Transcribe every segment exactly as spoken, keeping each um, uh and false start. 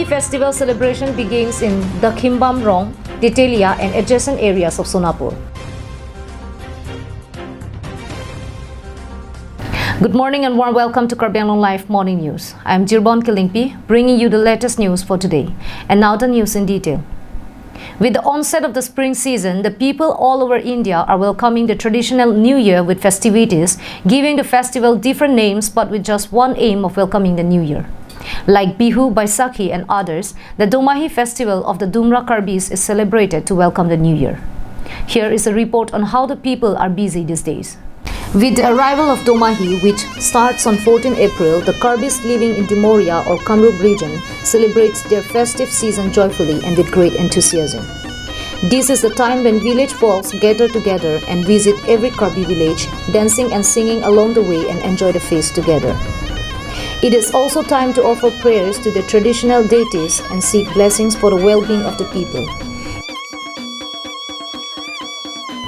Festival celebration begins in Dakhimbam Rong, Tetelia and adjacent areas of Sonapur. Good morning and warm welcome to Karbi Anglong Live Morning News. I am Jirbon Kilingpi, bringing you the latest news for today. And now the news in detail. With the onset of the spring season, the people all over India are welcoming the traditional New Year with festivities, giving the festival different names but with just one aim of welcoming the New Year. Like Bihu, Baisakhi and others, the Domahi festival of the Dumra Karbis is celebrated to welcome the New Year. Here is a report on how the people are busy these days. With the arrival of Domahi, which starts on fourteen April, the Karbis living in Dimoria or Kamrup region celebrates their festive season joyfully and with great enthusiasm. This is the time when village folks gather together and visit every Karbi village, dancing and singing along the way and enjoy the feast together. It is also time to offer prayers to the traditional deities and seek blessings for the well-being of the people.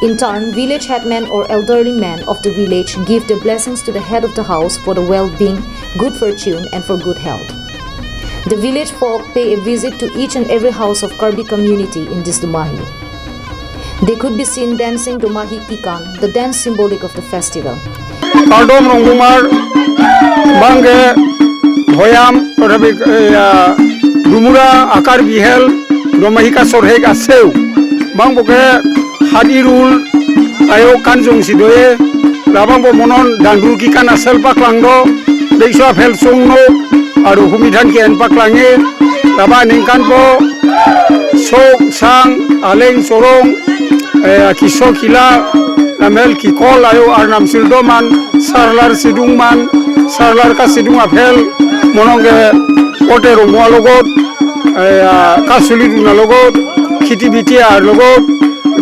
In turn, village headmen or elderly men of the village give their blessings to the head of the house for the well-being, good fortune, and for good health. The village folk pay a visit to each and every house of Karbi community in this Domahi. They could be seen dancing Domahi Kikan, the dance symbolic of the festival. Kardom Rongmar bangke Hoyam, Rabik, eh, ya, Dumura a-Karbi hel, Domahi kasorhek aseu. Bangbo ke hadi rul ayo kanjong si doye. Labangbo monon dandur kikan asel paklang do. Deiso aphel songno aru humidhan ke-en paklang e. Laba ningkan po sok sang aleng sorong, eh, kiso kila, lamhel kikol ayo arnam sirdoman, sarlar sidungman, sarlar kasidung aphel, monongke pote romo alogot, eh, ah, kasulidun alogot, khiti biti alogot,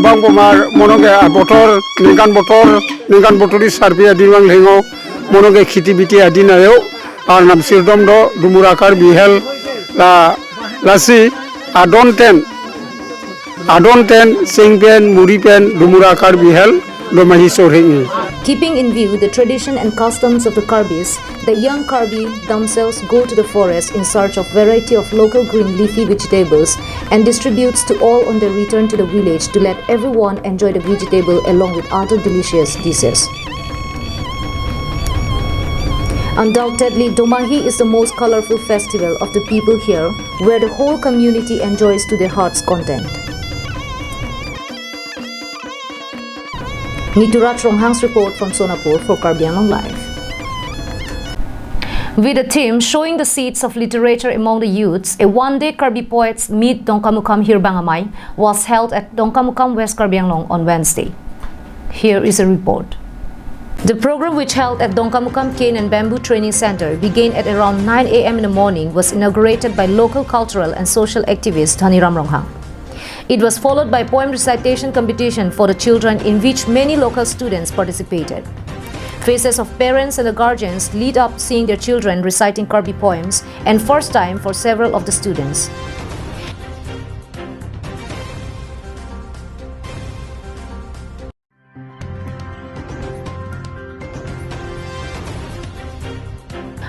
bangbo mar monongke abotor, ningkan botor, ningkan botor di sarpi adin vang lhengo, monongke khiti biti adin ayo, arnam sirdom do, Dumura Karbi hel, la, lasi, adon ten, adon ten, seng pen, muri pen, Dumura Karbi hel, Domahi sorhek ni. Keeping in view the tradition and customs of the Karbis, the young Karbi themselves go to the forest in search of variety of local green leafy vegetables and distributes to all on their return to the village to let everyone enjoy the vegetable along with other delicious dishes. Undoubtedly, Domahi is the most colorful festival of the people here, where the whole community enjoys to their heart's content. Nituraj Ronghang's report from Sonapur for Karbi Anglong Live. With the theme Showing the Seeds of Literature Among the Youths, a one-day Karbi Poets Meet Dongkamukam Hirbang Amei was held at Dongkamukam, West Karbi Anglong on Wednesday. Here is a report. The program, which held at Dongkamukam Cane and Bamboo Training Center, began at around nine a m in the morning, was inaugurated by local cultural and social activist Dhaniram Ronghang. It was followed by poem recitation competition for the children, in which many local students participated. Faces of parents and the guardians lit up seeing their children reciting Karbi poems, and first time for several of the students.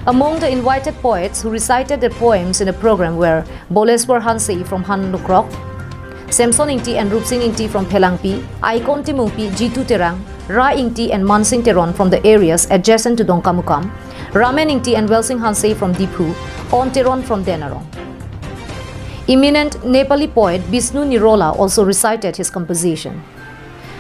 Among the invited poets who recited their poems in the program were Boleswar Hanse from Hanlukrok, Samson Ingti and Rupsing Ingti from Phelangpi, Aikon Timungpi, Jitu Terang, Ra Ingti and Mansing Teron from the areas adjacent to Dongkamukam, Ramen Ingti and Welsing Hanse from Diphu, On Teron from Denarong. Eminent Nepali poet Bishnu Nirola also recited his composition.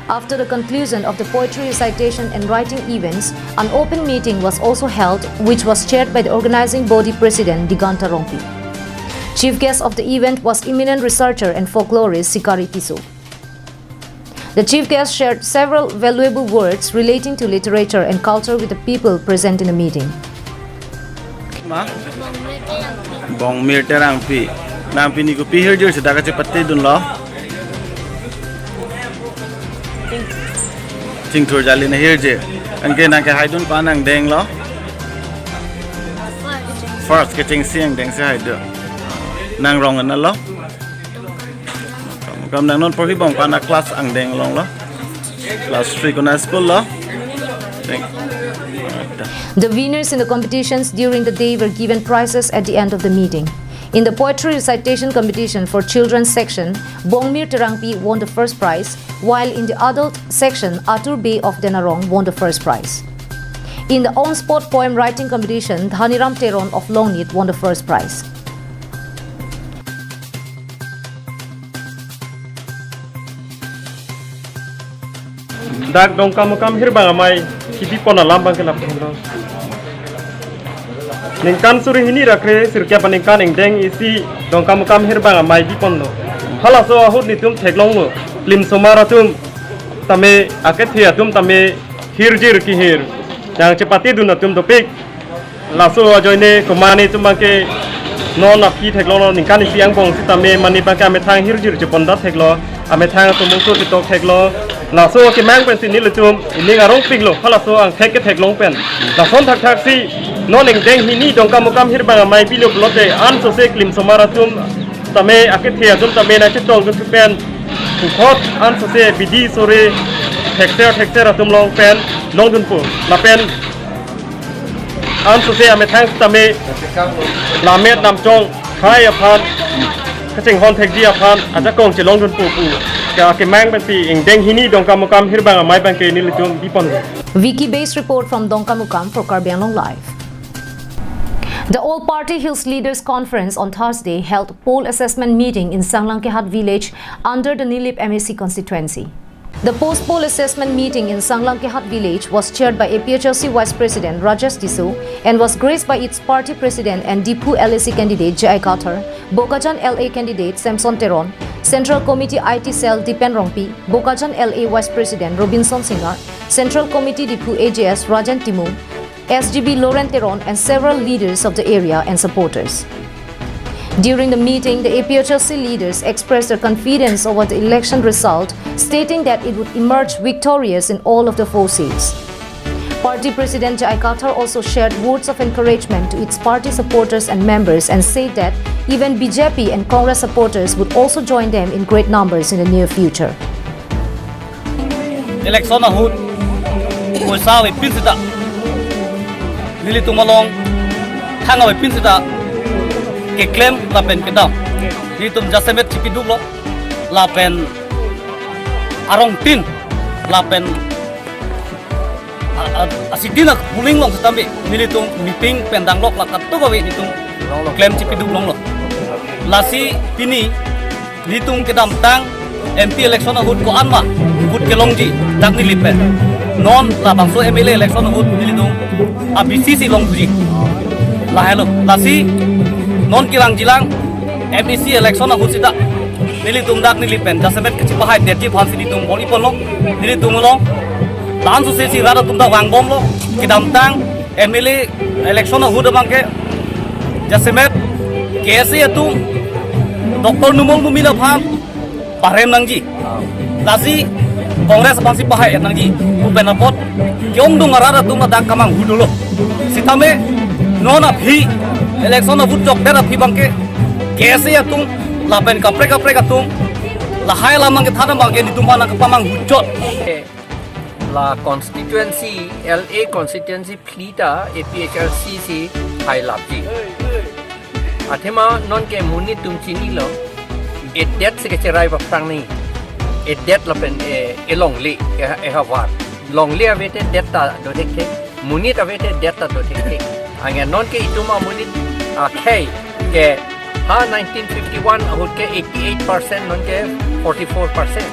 After the conclusion of the poetry recitation and writing events, an open meeting was also held, which was chaired by the organizing body president Diganta Rongpi. Chief guest of the event was eminent researcher and folklorist Sikari Tisso. The chief guest shared several valuable words relating to literature and culture with the people present in the meeting. Ma? Bongmir Terangpi. Nangpi ni kopi hirjir seta kachepatedunlo? Chingthur jali nahirje. Anke nangkehaidun ko-an angdenglo? First kechengsi angdengsi haidun. Nang rong anlo? Kam nang non porhi bong ko-an a-class angdeng longlo? Class three ko-an a-school lo? Thank you. The winners in the competitions during the day were given prizes at the end of the meeting. In the poetry recitation competition for children's section, Bongmir Terangpi won the first prize, while in the adult section, Atur Bey of Denarong won the first prize. In the on-spot poem writing competition, Dhaniram Teron of Longnit won the first prize. Dak Dongkamukam Hirbang Amei kibipon alam abangke lapulo. Ningkan suri hini ra kre sirkep aningkan ingdeng isi Dongkamukam Hirbang Amei biponlo. Halaso ahut netum theklonglo. Klim osomar atum tame, akethe atum tame hirjir kehir. Yang chepatedun atum dopik. Laso ajoine komat netum abangke non aphi theklonglo, ningkan isi angbong sitame mane abangke amethang hirjir chepon da theklo, amethang atum mungso chetok theklo. Laso kemang pensi nelitum ining arong piklo, halaso angthek ketheklong pen. Lason thakthak si non ingdeng hini Dongkamukam Hirbang Amei pilo pulote ansose klim osomar atum tame, akethe atum tame nangchetongdun pen puthot ansose bidi sore thekser thekser atum along pen longdunpo. Lapen ansose amethang tame lammet namchong hai aphan kachinghon thekji aphan ajakong chelongdunpo pu kemang pensi ingdeng hini Dongkamukam Hirbang Amei abangke nelitum bipon. Wiki based report from Dongkamukam for Karbi Anglong Live. The All Party Hills Leaders Conference on Thursday held poll assessment meeting in Sanglangkehat village under the Nilip M A C constituency. The post-poll assessment meeting in Sanglangkehat village was chaired by A P H L C Vice President Rajesh Tisso and was graced by its party president and Diphu L A C candidate J I Kathar, Bokajan L A candidate Samson Teron, Central Committee I T Cell Dipen Rongpi, Bokajan L A Vice President Robinson Singnar, Central Committee Diphu A J S Rajen Timung, S G B Loren Teron and several leaders of the area and supporters. During the meeting, the A P H L C leaders expressed their confidence over the election result, stating that it would emerge victorious in all of the four seats. Party President J I Kathar also shared words of encouragement to its party supporters and members and said that even B J P and Congress supporters would also join them in great numbers in the near future. Election ahut poisa avepin seta, nelitum along thang avepin seta keklem lapen kedam. Nelitum jasemet chipiduklo lapen arongtin lapen a, a, asitin a polling along setame nelitum meeting pen danglok la katuk ave nelitum klem chipiduk longlo. Lasi pini nelitum kedamtang M P election ahut ko-an ma vote kelongji dak Nilip pen. Non labangso M L A election ahut nelitum a B C C longji. Lahelo. Lasi non kevangjilang M A C election ahut seta nelitum dak Nilip pen jasemet kachipahai detji aphansi nelitum bor-iponlo, nelitum along. La-an sose si rat atum ta vangbomlo, kedamtang M L A election ahut abangke jasemet K S A atum Doctor Numal Momin aphan parem nangji. Lasi Congress aphansi pahai nangji. Pu pen apot ke-ongdung arat atum ladak kemanghu dolo. Sitame non aphi election ahut jokdet aphi abangke K S A atum lapen kaprek kaprek atum lahai alam abangke thana abangke nelitum aphan nangkepamanghu chot. La constituency, L A constituency phli ta A P H L C si hailapji. Athema nonke monit atum chinilo, edet si kacherai baphrang ni, edet lapen e, elongle, e, ehavar. Longle ave te det ta do thekthe, monit ave te det ta do thekthe. Anke nonke itum amonit akhei ke ha nineteen fifty-one ahut ke eighty-eight percent, nonke forty-four percent.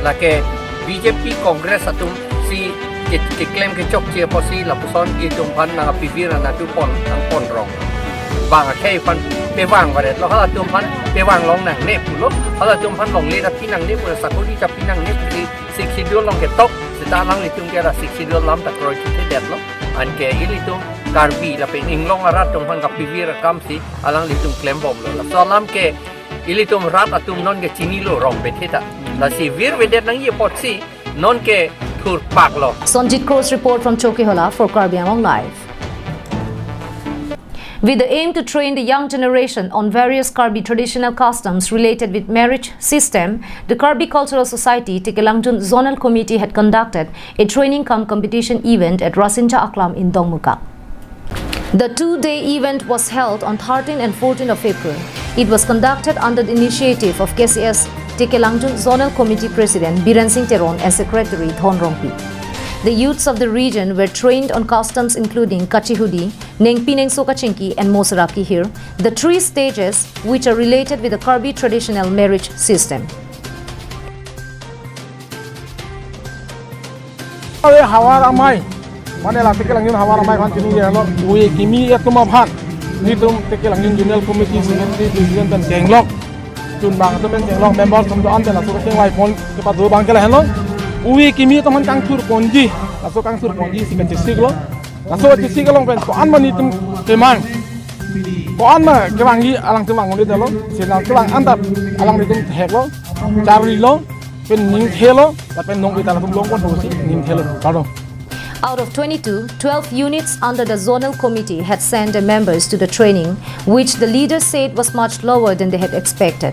Lake B J P Congress atum si ke, keklem kechokche apotsi lapuson itum aphan nangkapivir nangtupon nangponrong. Bang akhei aphan pevang varetlo, halatum aphan pevang long nangne pulo, halatum aphan longle ta pi nangne pulo, sakori ta pi nangne pusi Sixth Schedule along ketok seta alanglitum ke la Sixth Schedule alam ta kroichethedetlo. Anke ilitum Karbi lapen inglong arat atum aphan kapivir akamsi alanglitum klembomlo. Laso alam ke ilitum rat atum nonke chinilo rong betheta. Lasi virvedet nangji apotsi nonke thurpaklo. Sonjit Kro's report from Chokihola for Karbi Anglong Live. With the aim to train the young generation on various Karbi traditional customs related with marriage system, the Karbi Cultural Society Tekelangjun Zonal Committee had conducted a training cum competition event at Rasinja Aklam in Dongmukak. The two-day event was held on thirteenth and fourteenth of April. It was conducted under the initiative of K C S Tekelangjun Zonal Committee President Biren Singh Teron and Secretary Dhon Rongpi. The youths of the region were trained on customs including kachihudi, nengpi nengso kachingki, and mosra kihir, the three stages which are related with the Karbi traditional marriage system. Awe Hawar Amei, mane la Tekelangjun Hawar Amei aphan chiningri lo, ove kimi atum aphan, nelitum Tekelangjun Zonal Committee Secretary President pen kenglok, chunbang atum pen kenglok, members atum do-an pen laso kachingvai pon kepado abang ke lahenlo, ove kimi atum aphan kangthur ponji, laso kangthur ponji si kachesik lo, laso kachesik along pen ko-an ma nelitum kemang, ko-an ma kevangji alangtum vang-un-edetlo, si alangtum vang-an ta alanglitum theklo, charlilo, pen ningthelo, lapen nong-e ta latum longpon pusi ningthelo. Kardom. Out of twenty-two, twelve units under the zonal committee had sent their members to the training, which the leaders said was much lower than they had expected.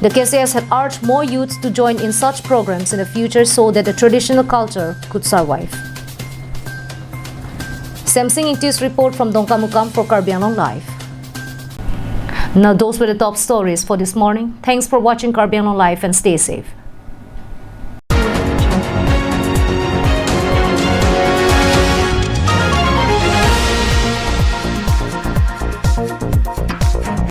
The K C S had urged more youths to join in such programs in the future so that the traditional culture could survive. Semsing Ingti's report from Dongkamukam for Karbi Anglong Live. Now, those were the top stories for this morning. Thanks for watching Karbi Anglong Live and stay safe.